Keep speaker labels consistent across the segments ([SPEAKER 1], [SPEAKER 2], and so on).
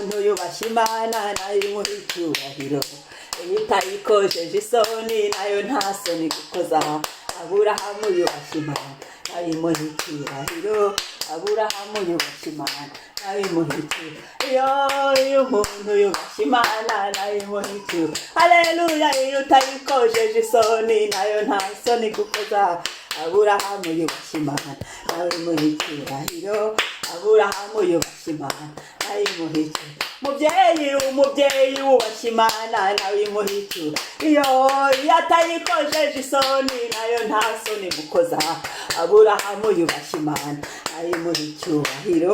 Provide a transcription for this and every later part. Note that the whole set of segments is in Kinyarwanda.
[SPEAKER 1] Umuntu yubashye Imana nayo imuha icyubahiro. Iyo utayikojeje isoni, nayo nta soni gukoza. Aburahamu yubashye Imana, nayo imuha icyubahiro. Aburahamu yubashye Imana, nayo imuha icyubahiro. Iyo umuntu yubashye Imana, nayo imuha icyubahiro. Haleluya! Iyo utayikojeje isoni, nayo nta soni gukoza. Aburahamu yubashye Imana, nawe imuha icyubahiro. Aburahamu yubashye Imana, nawe imuha icyubahiro. Mubyeyi, umubyeyi wubashye Imana, nawe imuha icyubahiro. Iyo atayikojeje isoni, nayo nta soni mukoza. Aburahamu yubashye Imana, nawe imuha icyubahiro.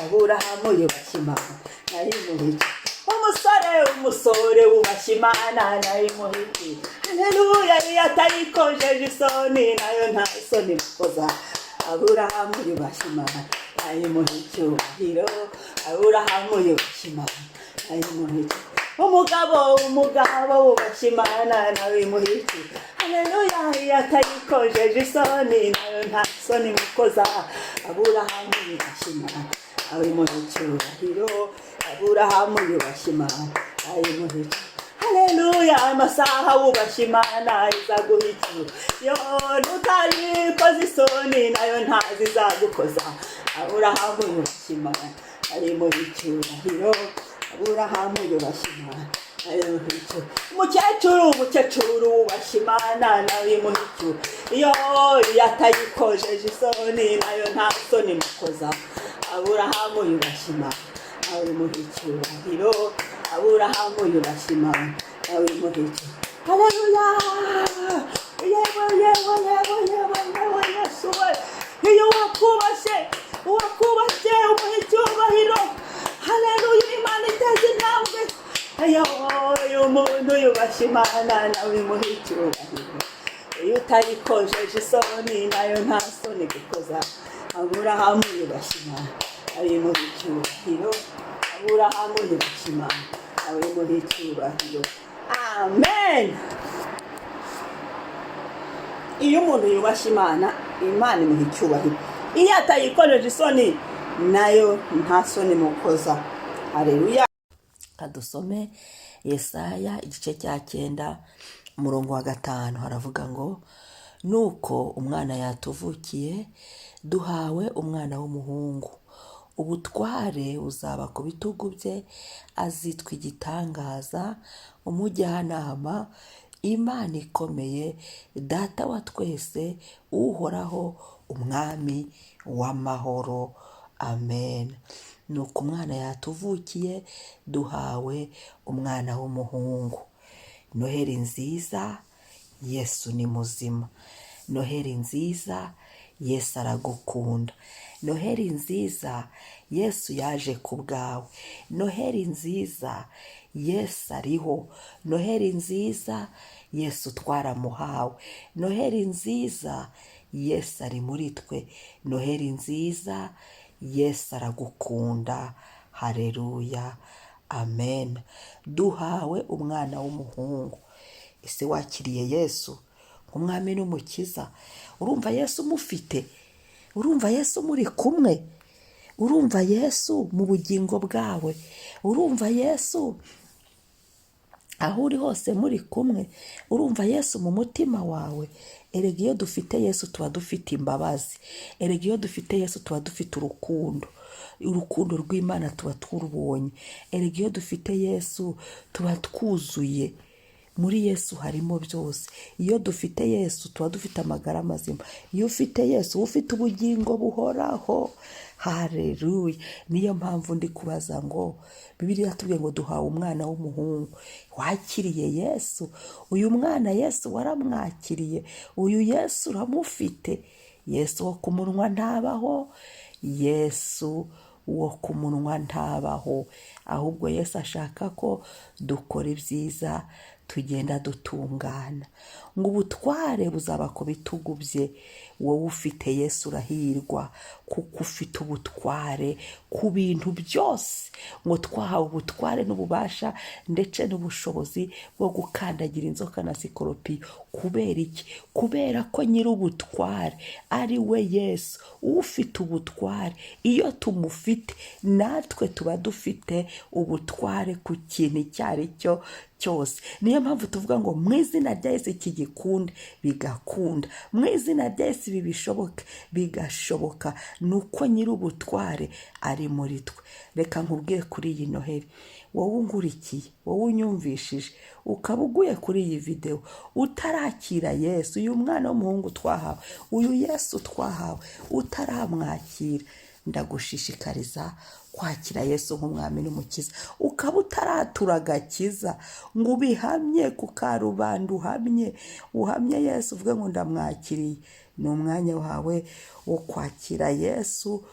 [SPEAKER 1] Aburahamu yubashye Imana, nayo imuha icyubahiro. Umusore, umusore wubashye Imana, nayo imuha icyubahiro. Haleluya! Iyo atayikojeje isoni, nayo nta soni mukoza. Aburahamu yubashye Imana, nayo imuha icyubahiro. Aburahamu yubashye Imana, nayo imuha icyubahiro. Umugabo, umugabo wubashye Imana, nawe imuha icyubahiro. Haleluya! Iyo atayikojeje isoni, nayo nta soni mukoza. Aburahamu yubashye Imana, nawe imuha icyubahiro. Aburahamu yubashye Imana, nawe imuha icyubahiro. Haleluya! Amasaha wubashye Imana, izaguha icyubahiro. Nutayikoza isoni, nayo ntazi izagukoza. Aburahamu yubashye Imana, nayo imuha icyubahiro. Aburahamu yubashye Imana, nayo imuha icyubahiro. Umukecuru, umukecuru wubashye Imana, nawe imuha icyubahiro. Iyo atayikojeje isoni, nayo nta soni mukoza. Aburahamu yubashye Imana, nawe imuha icyubahiro. Aburahamu yubashye Imana, nawe imuha icyubahiro. Haleluya! Yewe, yewe, yewe, yewe, yewe, Yesu we! Iyo wakubashye, uwakubashye umuha icyubahiro. Haleluya! Imana iteza intambwe. Iyo umuntu yubashye Imana, nawe imuha icyubahiro. Iyo utayikojeje isoni, nayo nta soni gukoza. Aburahamu yubashye Imana, nawe imuha icyubahiro. Aburahamu yubashye Imana, nawe imuha icyubahiro. Amen. Iyo umuntu yubashye Imana, Imana imuha icyubahiro. Iyo atayikojeje isoni, nayo nta soni mukoza. Hareruya! Kadusome Yesaya igice cya 9, umurongo wa 5. Haravuga ngo: "Nuko umwana yatuvukiye, duhawe umwana w'umuhungu, ubutware buzaba ku bitugu bye, azitwa Igitangaza, Umujyanama, Imana Ikomeye, Data wa twese, Uhoraho, Umwami w'amahoro." Amen. Nuko umwana yatuvukiye, duhawe umwana w'umuhungu. Noheri nziza! Yesu ni muzima. Noheri nziza! Yesu aragukunda. Noheri nziza! Yesu yaje ku bwawe. Noheri nziza! Yesu ariho. Noheri nziza! Yesu twaramuhawe. Noheri nziza! Yesu ari muri twe. Noheri nziza! Yesu aragukunda. Hareruya, amen. Duhawe umwana w'umuhungu. Ese wakiriye Yesu nk'Umwami n'Umukiza? Urumva Yesu umufite? Urumva Yesu muri kumwe? Urumva Yesu mu bugingo bwawe? Urumva Yesu aho uri hose muri kumwe? Urumva Yesu mu mutima wawe? Erega iyo dufite Yesu tuba dufite imbabazi. Erega iyo dufite Yesu tuba dufite urukundo. Urukundo rw'Imana tuba turubonye. Erega iyo dufite Yesu tuba twuzuye. Muri Yesu harimo byose. Iyo dufite Yesu tuba dufite amagara mazima. Iyo ufite Yesu uba ufite ubugingo buhoraho. Hareruya! Niyo mpamvu ndi kubaza ngo: Bibiliya yatubwiye ngo duhawe umwana w'umuhungu. Wakiriye Yesu? Uyu mwana Yesu waramwakiriye? Uyu Yesu uramufite? Yesu wo ku munwa ntabaho. Yesu wo ku munwa ntabaho. Ahubwo Yesu ashaka ko dukora ibyiza, tugenda dutungana. Ngo ubutware buzaba ku bitugu bye. Wowe ufite Yesu urahirwa, kuko ufite ubutware ku bintu byose. Ngo twahawe ubutware n'ububasha ndetse n'ubushobozi bwo gukandagira inzoka na sikoropiyo. Kubera iki? Kubera ko nyir'ubutware ari we Yesu, ufite ubutware. Iyo tumufite, natwe tuba dufite ubutware ku kintu icyo ari cyo cyose. Niyo mpamvu tuvuga ngo mu izina rya Yesu iki gikunde, bigakunda. Mu izina rya Yesu ibi bishoboke, bigashoboka. Ni uko nyir'ubutware ari muri twe. Reka nkubwire kuri iyi Noheli, wowe ungurikiye, wowe unyumvishije, ukaba uguye kuri iyi videwo utarakira Yesu, uyu mwana w'umuhungu twahawe, uyu Yesu twahawe, utaramwakira, ndagushishikariza kwakira Yesu nk'umwami n'umukiza. Ukaba utaratura agakiza ngo ubihamye ku karubanda, uhamye, uhamye Yesu, uvuge ngo ndamwakiriye. Ni umwanya wawe wo kwakira Yesu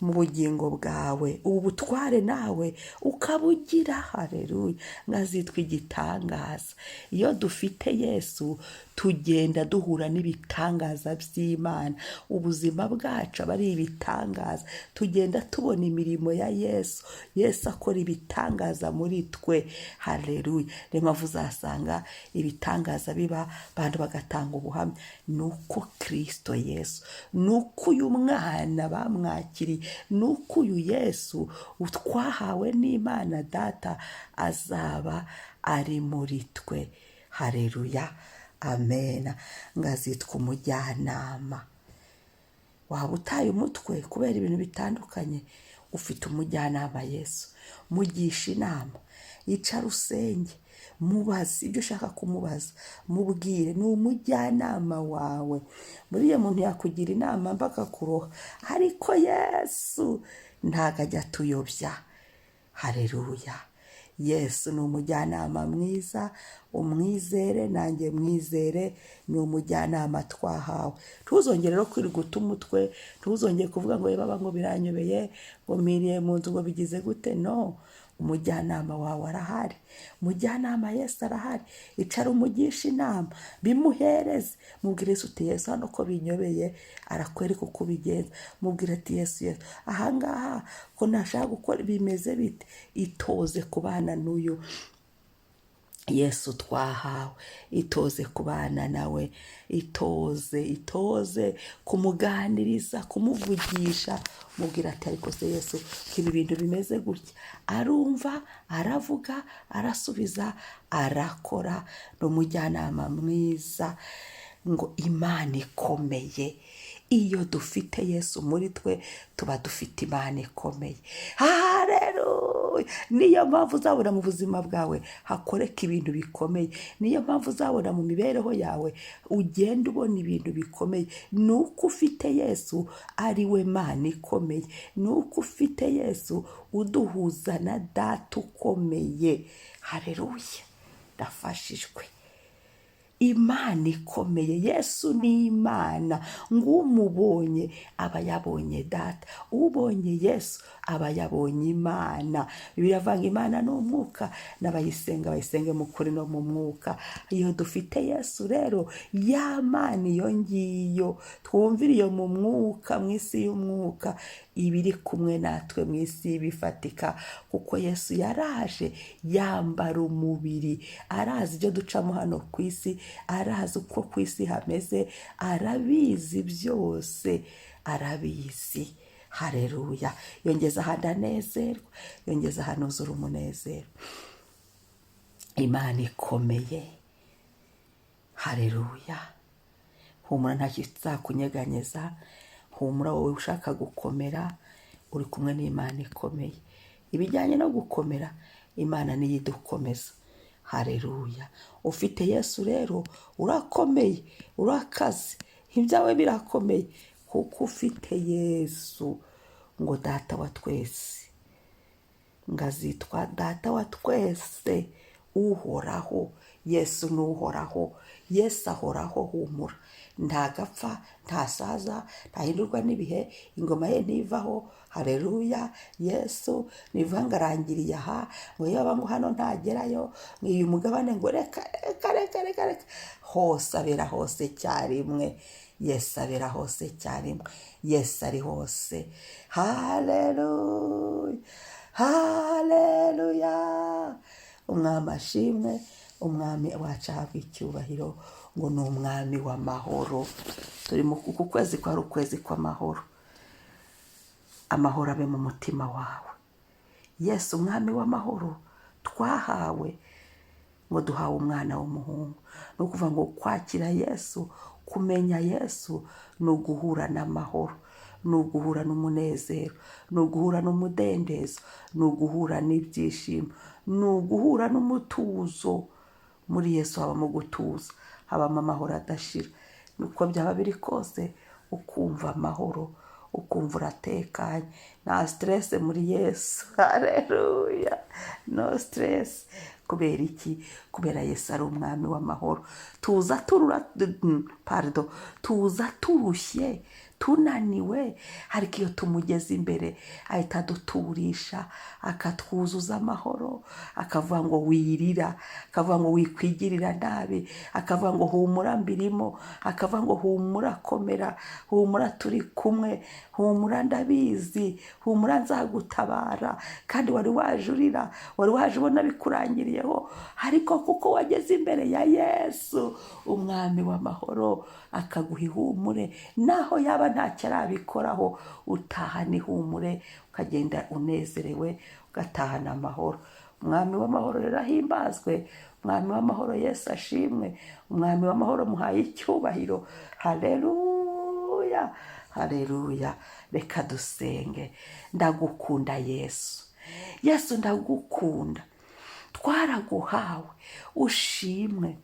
[SPEAKER 1] mu bugingo bwawe, ubu butware nawe ukabugira. Hareruya! Nkazitwa igitangaza. Iyo dufite Yesu, tugenda duhura n'ibitangaza by'Imana. Ubuzima bwacu aba ari ibitangaza. Tugenda tubona imirimo ya Yesu. Yesu akora ibitangaza muri twe. Hareruya! Niyo mpamvu uzasanga ibitangaza biba, abantu bagatanga ubuhamya. Ni uko Kirisito Yesu, ni uko uyu mwana bamwakiriye, ni uko uyu Yesu twahawe n'Imana Data azaba ari muri twe. Hareruya, amena. Ngazitwa umujyanama. Waba utaye umutwe kubera ibintu bitandukanye, ufite umujyanama Yesu. Mugisha inama, icara usenge, mubaze ibyo ushaka kumubaza, mubwire. Ni umujyanama wawe. Muri iyo muntu yakugira inama mpaka kuroha, ariko Yesu ntabwo ajya atuyobya. Hareruya! Yesu ni umujyanama mwiza. Umwizere, nanjye mwizere. Ni umujyanama twahawe. Ntuzongere rero kwirirwa uta umutwe, ntuzongere kuvuga ngo baba ngo biranyobeye, ngo mpiriye mu nzu, ngo bigize gute. No, umujyanama wawe arahari. Umujyanama Yesu arahari. Icara umugisha inama, bimuhereze, mubwire Yesu uti: "Yesu, hano ko binyobeye." Arakwereka uko ubigenza. Mubwire ati: "Yesu, Yesu, ahangaha ko ntashaka gukora, bimeze bite?" Itoze kubana n'uyu Yesu twahawe, itoze kubana nawe, itoze, itoze kumuganiriza, kumuvugisha. Mubwira ati: "Ariko se Yesu, ko ibi bintu bimeze gutya?" Arumva, aravuga, arasubiza, arakora. Ni umujyanama mwiza. Ngo Imana ikomeye. Iyo dufite Yesu muri twe, tuba dufite Imana ikomeye. Hareruya! Niyo mpamvu uzabona mu buzima bwawe hakoreka ibintu bikomeye. Niyo mpamvu uzabona mu mibereho yawe ugenda ubona ibintu bikomeye. Ni uko ufite Yesu, ari we Mana ikomeye. Ni uko ufite Yesu uduhuza na Data ukomeye. Hareruya! Ndafashijwe. Imana ikomeye, Yesu ni Imana. Ngo umubonye aba yabonye Data. Ubonye Yesu aba yabonye Imana. Biravanga, Imana ni umwuka, n'abayisenga bayisenge mu kuri no mu mwuka. Iyo dufite Yesu rero, ya Mana iyo ngiyo twumvira iyo mu mwuka, mu isi y'umwuka, iba iri kumwe natwe mu isi bifatika, kuko Yesu yaraje yambara umubiri. Arazi ibyo ducamo hano ku isi, arazi uko ku isi hameze, arabizi byose, arabizi. Hareruya! Yongeza ahandi anezerwa, yongeza ahantu uzura umunezero. Imana ikomeye. Hareruya! Humura, nta kizakunyeganyeza. Humura wowe ushaka gukomera, uri kumwe n'Imana ikomeye. Ibijyanye no gukomera, Imana niyo idukomeza. Hareruya! Ufite Yesu rero urakomeye, urakaze, ibyawe birakomeye kuko ufite Yesu. Ngo Data wa twese, ngazitwa Data wa twese uhoraho. Yesu ni uhoraho. Yesu ahoraho. Humura, ntagapfa, ntasaza, ntahindurwa n'ibihe, ingoma ye ntivaho. Hareruya! Yesu nivuga ngo arangiriye aha, ngo yaba ngo hano ntagerayo, ngo uyu mugabane, ngo reka reka reka reka reka. Hose abera hose icyarimwe. Yesu abera hose icyarimwe. Yesu ari hose. Hareruya, hareruya! Umwami ashimwe. Umwami wacu ahabwa icyubahiro, ngo ni umwami w'amahoro. Turi mu uku kwezi kwari ukwezi kw'amahoro. Amahoro abe mu mutima wawe. Yesu umwami w'amahoro twahawe, ngo duhawe umwana w'umuhungu. Ni ukuvuga ngo kwakira Yesu, kumenya Yesu, ni uguhura n'amahoro, ni uguhura n'umunezero, ni uguhura n'umudendezo, ni uguhura n'ibyishimo, ni uguhura n'umutuzo. Muri Yesu habamo gutuza, habamo amahoro adashira. Uko byaba biri kose, ukumva amahoro, ukumva uratekanye, nta stress muri Yesu. Hareruya, no stress. Kubera iki? Kubera Yesu ari umwami w'amahoro. Tuza turura, pardon, tuza turushye, tunaniwe, ariko iyo tumugeze imbere ahita aduturisha, akatwuzuza amahoro, akavuga ngo wirira, akavuga ngo wikwigirira nabi, akavuga ngo humura mbirimo, akavuga ngo humura komera, humura turi kumwe, humura ndabizi, humura nzagutabara. Kandi wari waje urira, wari waje ubona bikurangiriyeho, ariko kuko wageze imbere ya Yesu umwami w'amahoro, akaguha ihumure, naho yaba ntacyo arabikoraho, utahana ihumure, ukagenda unezerewe, ugatahana amahoro. Umwami w'amahoro rero ahimbazwe, umwami w'amahoro Yesu ashimwe, umwami w'amahoro muhaye icyubahiro. Haleluya, haleluya. Reka dusenge. Ndagukunda Yesu, Yesu ndagukunda, twaraguhawe, ushimwe.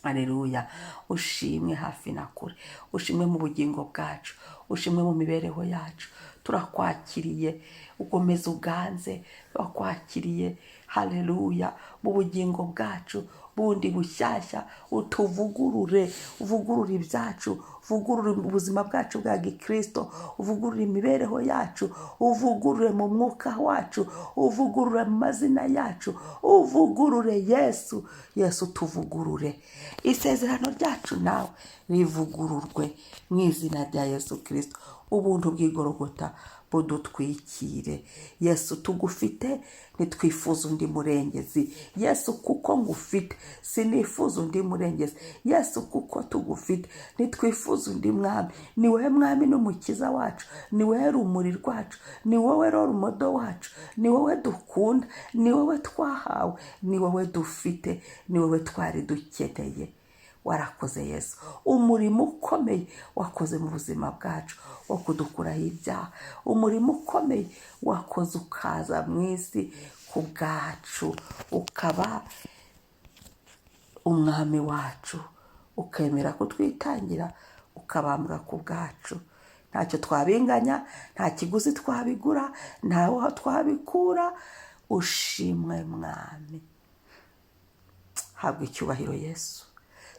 [SPEAKER 1] Aleluya, ushimwe hafi na kure, ushimwe mu bugingo bwacu, ushimwe mu mibereho yacu. Turakwakiriye, ukomeze uganze, turakwakiriye. Haleluya, mu bugingo bwacu bundi bushyashya, utuvugurure, uvugurure ibyacu, uvugurure ubuzima bwacu bwa gikristo, uvugurure imibereho yacu, uvugurure mu mwuka wacu, uvugurure mu mazina yacu, uvugurure Yesu. Yesu tuvugurure, isezerano ryacu nawe rivugururwe mu izina rya Yesu Kirisito. Ubuntu bw'igorogota budutwikire. Yesu tugufite, ntitwifuza undi murengezi. Yesu kuko ngufite, sinifuza undi murengezi. Yesu kuko tugufite, ntitwifuza undi mwami. Ni wowe mwami n'umukiza wacu, ni wowe rumuri rwacu, ni wowe rumodo wacu, ni wowe dukunda, ni wowe twahawe, ni wowe dufite, ni wowe twari dukeneye. Warakoze Yesu, umurimo ukomeye wakoze mu buzima bwacu wo kudukuraho ibyaha, umurimo ukomeye wakoze ukaza mu isi ku bwacu, ukaba umwami wacu, ukemera kutwitangira, ukabambwa ku bwacu. Ntacyo twabinganya, nta kiguzi twabigura, ntaho twabikura. Ushimwe mwami, habwa icyubahiro Yesu,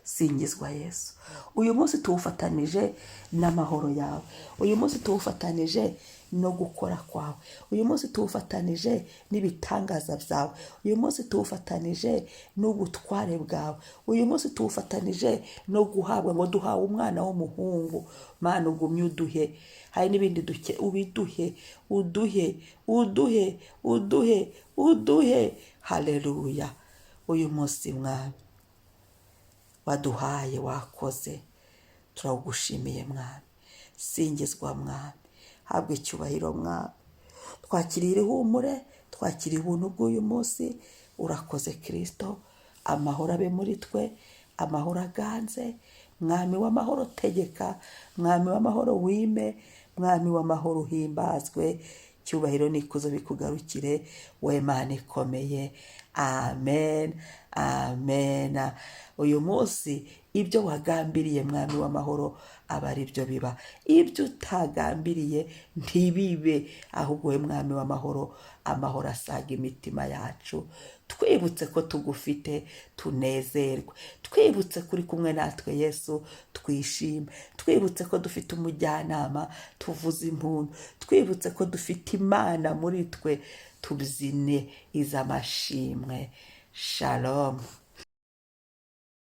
[SPEAKER 1] singizwa Yesu. Uyu munsi tuwufatanije n'amahoro yawe, uyu munsi tuwufatanije no gukora kwawe, uyu munsi tuwufatanije n'ibitangaza byawe, uyu munsi tuwufatanije n'ubutware bwawe, uyu munsi tuwufatanije no guhabwa, ngo duhawe umwana w'umuhungu. Mana ugumye uduhe, hari n'ibindi duke, ubiduhe, uduhe, uduhe, uduhe, uduhe. Haleluya. Uyu munsi mwami waduhaye, wakoze, turawugushimiye mwami. Singizwa mwami, habwa icyubahiro mwami. Twakiriye ihumure, twakiriye ubuntu bw'uyu munsi. Urakoze Kirisito, amahoro abe muri twe, amahoro aganze. Mwami w'amahoro tegeka, mwami w'amahoro wime, mwami w'amahoro uhimbazwe. Icyubahiro n'ikuzo bikugarukire, we Mana ikomeye. Amen, amen. Uyu munsi ibyo wagambiriye mwami w'amahoro aba ari byo biba, ibyo utagambiriye ntibibe, ahubwo we mwami w'amahoro, amahoro asaga imitima yacu. Twibutse ko tugufite, tunezerwe. Twibutse ko uri kumwe natwe Yesu, twishime. Twibutse ko dufite umujyanama, tuvuze impundu. Twibutse ko dufite Imana muri twe, tubyine iz'amashimwe. Shalom.